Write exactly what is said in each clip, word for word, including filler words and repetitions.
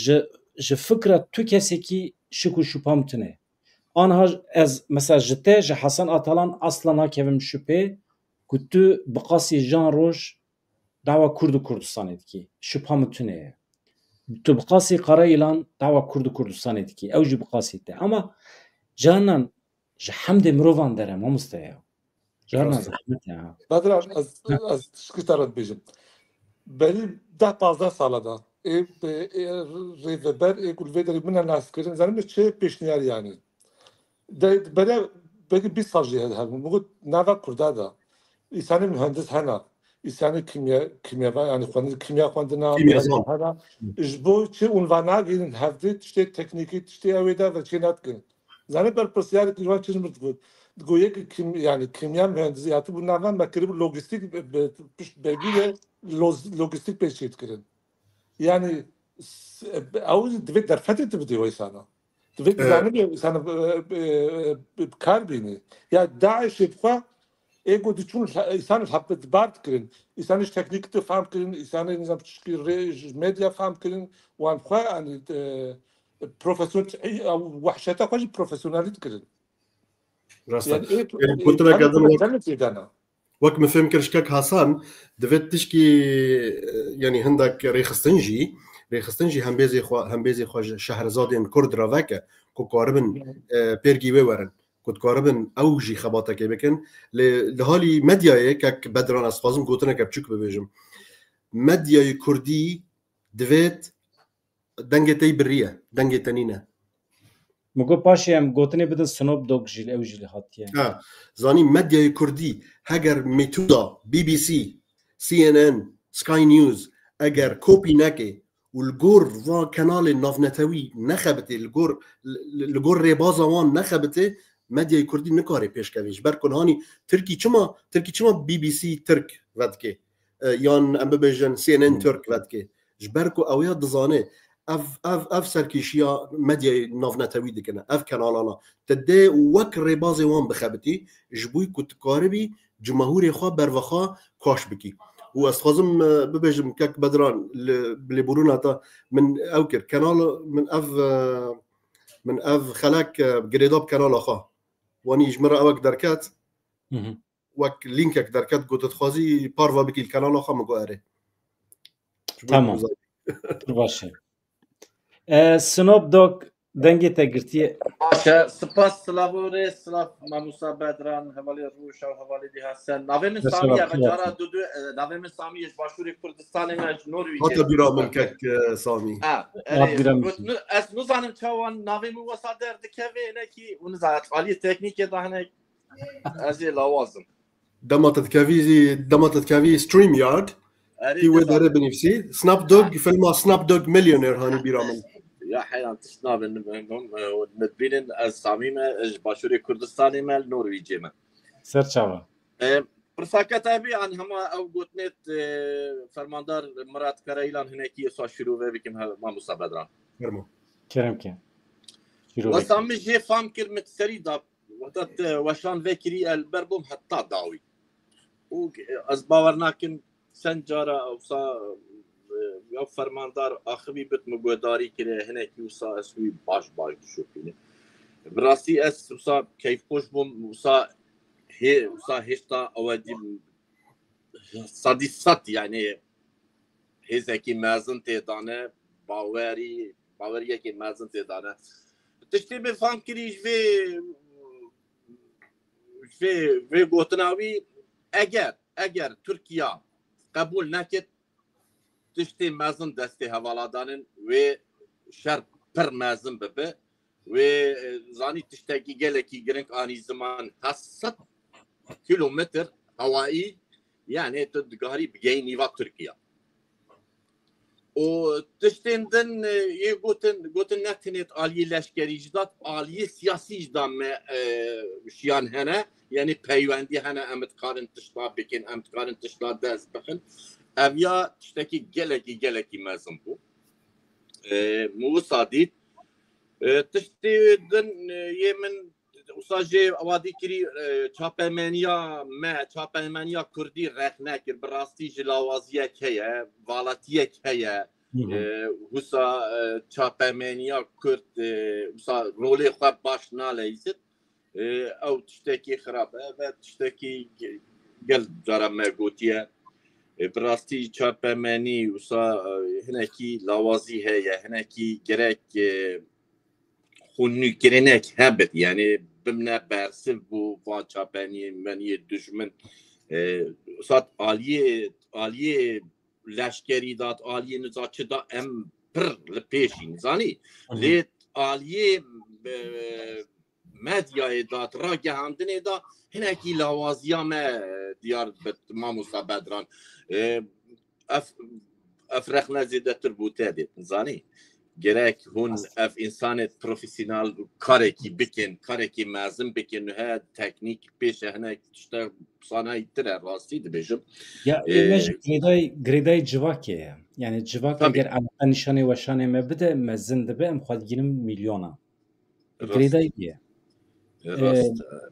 ji, ji fikra tu kesekî şik û şupa min tune. Anha ez, mesela, ji te, ji Hasan Atalan asla nakevim şüphe ku tu bi qasî jan roj dawa Kurd û Kurdistanê dikî. Şüpha min tune ye. Tu bi qasî Karayilan dawa Kurd û Kurdistanê dikî. Ew jî bi qasî te. Ama canan ji hemdê mirovan dere, mamoste ya. Canan Rast. Zehmet ya. Bedran, ez, Heh. ez tişkî te re dibêjim. Berî deh pazdeh sala da, ê, ê, ê, rêveber, ê ku li vê derê min e nas kirin, zanim çi pêşniyar yani. De, bere, belkî bîst sal jî hebû. Min got, nava Kurda da. Îsanê mühendis hena. Îsanê kimya, kimyeva, yani xwendin, kimya xwendina, Kimyazan. Hena. Ji bo çi ûn va nagihînin hevdê tiştê teknîkî, tiştê ew ê de ve çê nedikin. Zanî berpirsiyarê ki wan çi ji min digot. Digot yek kim, yani kimya mühendisi hatibû nava me kiribû logistîk, be, be, pişt belgî ye, loz-, logistîk pê çê dikirin. Yani s-, ew divê derfetê tu bidî o îsana. Divê Evet. Zanî îsana, e, e, e, kar bînî. Ya DAIŞê bi xwe ê ku diçûn îsan li hep bar dikirin. Îsanê ji teknîk tu fam kirin, îsanê nizam çişkî rê ji medya fam kirin, wan xwe, yani, e, profesyonel, e, wehşeta xwe jî profesyonelî dikirin. Rast e. Yani, ê, Yani, ê, gotineke em din wek, demê pêdana. Wek min fêm kir ji kek Hasan, divê tişkî, e, yani, hindek rêxistin jî, rêxistin jî hembêzê xwe, hembêzê xwe ji şehrezadên Kurd re veke, ku karibin, e, pêrgî wê werin, ku dikaribin ew jî xebatekê bikin. Lê li halî medyayê, kek Bedran, ez dixwazim gotineke biçûk bibêjim. Medyayê Kurdî divêt dengê te yî birî ye, dengê te nîne. Min got paşê em gotinê bidin Snoop Dogg jî, ew jî li hatiye. Ha, zanî medyayê Kurdî, heger Metoda, B B C, C N N, Sky News, eger kopî neke û li gor van kenalên navnetewî nexebitê, li gor, li, li gor rêbaza wan nexebitê, medyayê Kurdî nikare pêşkevê. Ji ber ku nihanî Tirkî çima, Tirkî çima B B C Tirk vedike? E, yan em bibêjin C N N Hmm. Tirk vedike. Ji ber ku ew ya dizane, ev, ev, ev serkêşiya medyayê navnetewî dikine, ev kenalana. Te dê wek rêbazê wan bixebitî, ji bo ku tu karibî cimahûrê xwe bervexwe kaş bikî. Û ez dixwazim, e, bibêjim, kek Bedran, li, bi lêborûna te min ew kir. Kenal, min ev, e, min ev xelek, e, girêda bi kenala xwe. Wanî ji min re ewek derket. Hı hı. Wek lînkek derket, got, dixwazî parve bikî li kanala xwe, min got erê. Ji bo Tamam. Pir baş e. E, Snoop Dogg dengê te girtiye. Baş e, spas, silav û rê, silav Mamosta Bedran, hevalê Rûşa û hevalê dî Hesen. Navê min Sami ye, cara dudu, e, navê min Sami ye, ji Başûrê Kurdistanê me, ji Norwîcê. Hate bîra min kek, e, Sami. Ha, erê, bîra min. Got, ez nizanim çawa navê min wesa derdikeve, hinekî, hûn nizanin, aliyê teknîkê de hinek Ez ê lawazim. Dema te dikevî, dema te dikevî StreamYard, Erê, tî wê dema derê binivîsî. Snapdog, filma Snapdog Millionaire hanî bîra min. Ya heyran tişt nabin, min dibînin ez Samî me, ez ji Başûrê Kurdistanê me, li Norwîcê me. Serçava. E, pirsake te bî, an hema ew gotinêt, e, fermandar Mirat Karayilan hinekî êsa şîrove bikim, he, Mamosta Bedran. Fermo. Kerem ke. Şîrove. Wesa min jê fam kir, min serî da Wexta te weşan vekirî, el ber bûm heta dawî. Û ez bawer nakim çend cara wisa, e, ya fermandar axivî bit, min guhdarî kire, hinekî wisa ez wî baş baş dişopînim. Bi rastî ez wisa keyfxweş bûm, wisa hê-, wisa hêşta ew dî sedî sed, yani hêzekî mezin tê dane, bawerî, baweriyekê mezin tê dane. Tiştê min fam kirî ji vê, ji vê, vê gotina wî, eger, eger Tirkiya qebûl nekit, tiştê mezin destê hevala danin, wê şer pir mezin bibe. Wê, e, zanî tiştekî gelekî giring anî ziman, heft sed kilometr hewayî, yani tu dikarî bigehî nîva Tirkiye. Û tiştên din, e, yê gotin, gotin ne tenê aliyê leşkerî jî da, aliyê siyasî jî da me, e, şiyan hene, yani peywendî hene, em dikarin tişta bikin, em dikarin tişta dest bixin. Ev ya tiştekî gelekî, gelekî mezin bû. E, min wisa dît. E, tiştê din, e, yê min wisa jê wadî kirî, e, çapemeniya me, çapemeniya kurdî rexne kir. Bi rastî jî lawaziyek heye, valetiyek heye. Hı hı. E, wisa, e, çapemeniya Kurd, e, wisa rolê xwe baş naleyîzit. E, ew tiştekî xirab e ve tiştekî ge-, gel cara me gotiye. E, bi rastî çapemenî wisa, e, hinekî lawazî heye, hinekî gerek, e, xwûnûkirinek hebit, yani bimne bersiv bû van çapemeniyê dijmin. E, sat aliyê, aliyê leşkerî dat, aliyê niza çi da em pir li pêşîn, zanî? Hı hı. Lê aliyê, e, medyayê da, ragihandinê da hinekî lawaziya me, e, diyar dibit, mamosta Bedran. E, ev, ev rexne zêdetir bû te dê, zanî? Gerek hûn ev însanê profesyonel karekî bikin, karekî mezin bikin, he teknîk pêşe hinek tişte sanayî tire, rastî dibêjim. Ya, e, me ji girêdayî, girêdayî civakê ye. Yani civaka ger eleqe nîşanê weşanê me bide, mezin dibe, em xwe digînin milyona. Girêdayî bûye. Rast. Ee,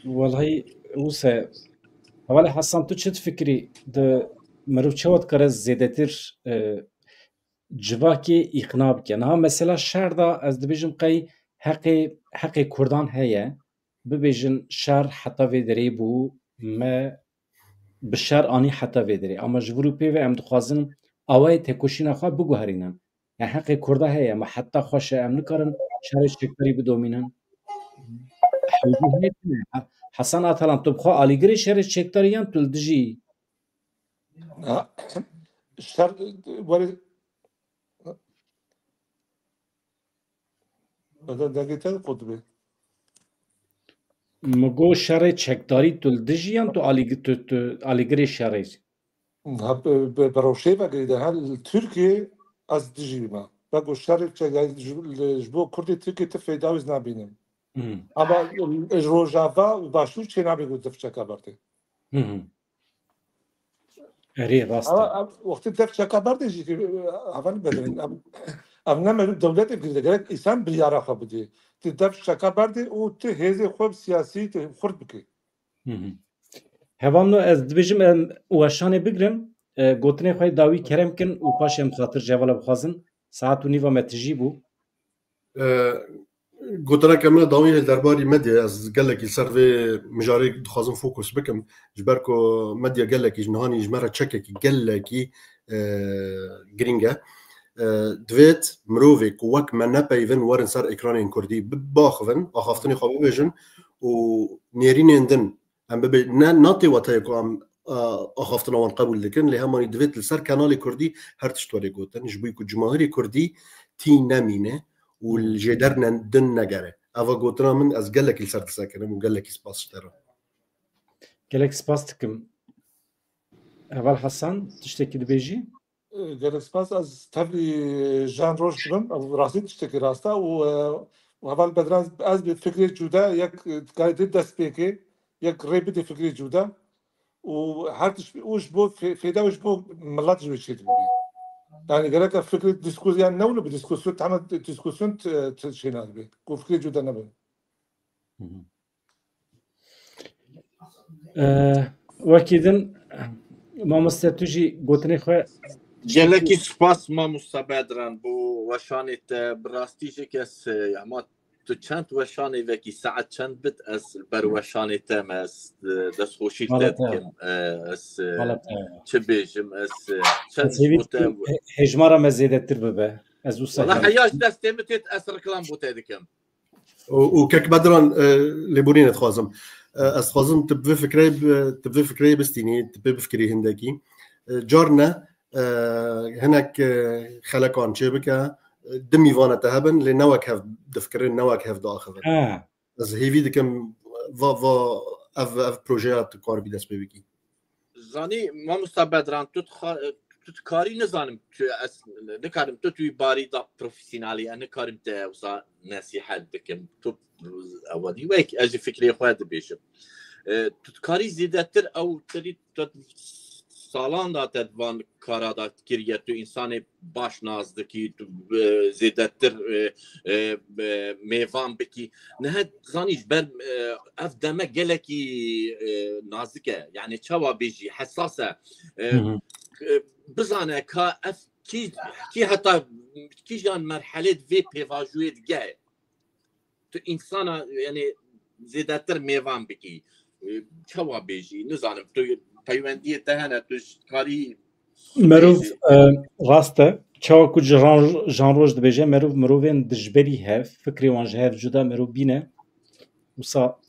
Wellahî, wise, hevalê Hasan, tu çi difikirî? Di mirov çawa dikare zêdetir, e, civakê îqna bike? Niha mesela şer da, ez dibêjim qey heqê, heqê Kurdan heye, bibêjin şer heta vê derê bû, me bi şer anî heta vê derê. Ama ji vir û pê ve em dixwazin awayê tekoşîna xwe biguherînin. Yani heqê Kurda heye, me heta xweş e, em nikarin şerê çekdarî bidomînin. Hewce heye tune. Ha-, Hasan Atalan, tu bi xwe alîgirê şerê çekdarî yan tu li dijî? Ha, şer, were, beden dengê te qut be. Min got şerê çekdarî tu li dijî yan tu alîgi-, tu, tu alîgirê şerê? Ha, bi, bi, bi rewşê ve girêdayî, ha, li Tirkiyê ez dijî me. Vego şerê çek-, yani ji, li, ji bo Kurdê Tirkiyê ti feyda wî nabînim. Hmm. Ama, e, Rojava û Başûr çênabê ku def çeka berdê. Hı hı. Erê, rast e. Ama, em, wextê def çeka berdê jî, e, heval Bedran, em, em ne meriv dewletê girêdayî, gerek însan biryara xwe bidê. Ti def çeka berdê û ti hêzê xwe siyasî ti xurt bikê. Hı hı. Hevalno, ez dibêjim em weşanê bigrin, e, gotinê xwe dawî kerem kin û paşê em xatir ji hevala bixwazin. Saet û nîva me tijî bû. E, gotineke min dawî hê derbarî medyayê, ez gelekî ser vê mijarê dixwazim fokus bikim. Ji ber ku medya gelekî ji nihanî ji me re çekekî gelekî, e, girîng e. E, divêt mirovê ku wek me nepeyivin werin ser ekranên kurdî bi-, biaxivin, axaftinê xwe bibêjin û nêrînên din em bibe-, ne, na tê wetayê ku em, e, axaftina wan qebûl dikin, lê hemanî divêt li ser kanalê kurdî her tişt were gotin, ji bo ku cumahirê kurdî tî nemîne û li jêder ne-, din negere. Eva gotina min, ez gelekî li ser disekirim û gelekî spas ji te re. Gelek spas dikim. Heval Hasan, tiştekî dibêjî? E, gelek spas. Ez tevlî Jean Roche dibim. Ev rastî tiştekî rast e û, e, û heval Bedran, ez bi fikrê cuda yek, e, dikarî dê dest pê kê, yek rê bidê fikrê cuda û her tişt û ji bo fê-, fêda û ji bo milet ji wê çê dibî. Yani gerek e fikrê diskus-, yani ne wilo bi diskusyon, tama diskusyon t-, t-, çêna dibe. Ku fikrê cuda nebe. Hı hı. Ee, wekî din, mamoste, tu jî gotinê xwe. Gelekî spas mamosta Bedran bo weşanê te. Bi rastî jî kes, e, hema tu çend weşanê vekî, saet çend bit, ez li ber weşanê te me, ez, e, destxweşî te dikim. E, ez, e, çi bêjim, ez, e, çend ji bo te hê-, hêjmara me zêdetir bibe. Ez wisa Wala heya ji destê min têt, ez reklam bo te dikim. û, û kek Bedran, e, lêborînê dixwazim. E, ez dixwazim tu bi vê fikreyê bi-, tu bi vê fikreyê bistînî, tu pê bifikirî hindekî. E, carne, e, hinek, e, xelekan çê bike, e, du mîvane te hebin, lê ne wek hev difikirin, ne wek hev diaxivin. Ha. Ez hêvî dikim va, va ev, ev projeya tu karibî dest pê bikî. Zanî, mamosta Bedran, tu dixa-, tu dikarî, nizanim, tu, ez nikarim, tu, tu wî barî da profesyonelî, ez nikarim te wisa nesîhet bikim. Tu, ew dî wek, ez jî fikrê xwe dibêjim. E, tu dikarî zêdetir ew terî, tu salan da te van kara da kiriye, tu însanê baş nas dikî, tu, e, zêdetir, e, e, e, mêvan bikî. Nihe zanî ji ber, e, ev deme gelekî, e, nazik e. Yani çawa bêjî, hesas e. E, Hı hı. e, bizane ka ev kî, kî heta kîjan merhelê di vê pêvajoyê digeye. Tu însana, yani, zêdetir mêvan bikî. E, çawa bêjî? Nizanim, tu peywendiyê te hene, tu ji karî Merov, e, rast e. Çawa ku Jean, Jean Roj dibêje, merov mirovên dijberî hev, fikrê wan ji hev cuda merov bîne. Wisa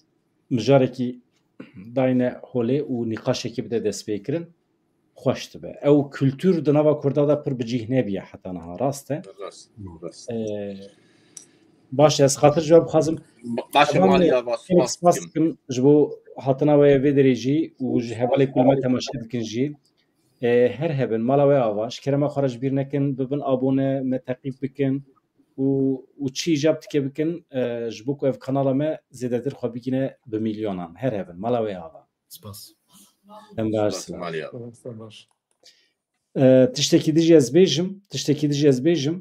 mijarekî dayne holê û nîqaşekî bide destpêkirin, xweş dibe. Ew kultur di nava Kurda de pir bi cih nebiye heta niha, rast e. Rast, rast. E, baş e, ez xatir ji we bixwazim. Baş e, Tamam, Malî Ava, Gelek spas spas dikim. dikim ji bo hatina we vê derê jî û ji hevalê ku li me temaşe dikin jî. E, her hebin, mala we ava, ji kerema xwe re ji bîr nekin, bibin abone, me teqîb bikin û, û çi îcab dike bikin, e, ji bo ku ev kanala me zêdetir xwe bigîne bi milyonan. Her hebin, mala we ava. Spas. Em baş Spas, silav. Malî Ava. Spas, baş. E, tiştekî dijî ez bêjim, tiştekî dijî ez bêjim.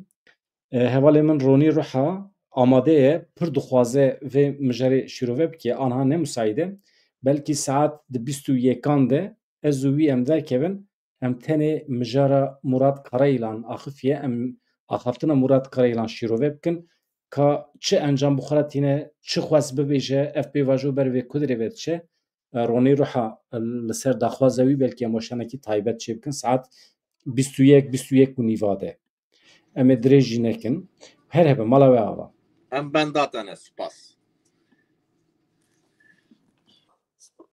E, hevalê min Ronî Ruha amade ye, pir dixwaze vê mijarê şîrove bike, anha ne musaîd e. Belkî saet di bîst û yekan de ez û wî em derkevin, em tenê mijara Murat Karayilan axifiye, em axaftina Murat Karayilan şîrove bikin, ka çi encam bi xwe re tîne, çi xwest bibêje, ev pêvajo ber vê ku derê ve diçe. E, Ronî Ruha, e, li ser daxwaza wî belkî em weşanekî taybet çê bikin, saet bîst û yek, bîst û yek û nîva de. Em ê dirêj jî nekin. Her hebe, mala we ava. Em benda te ne, spas.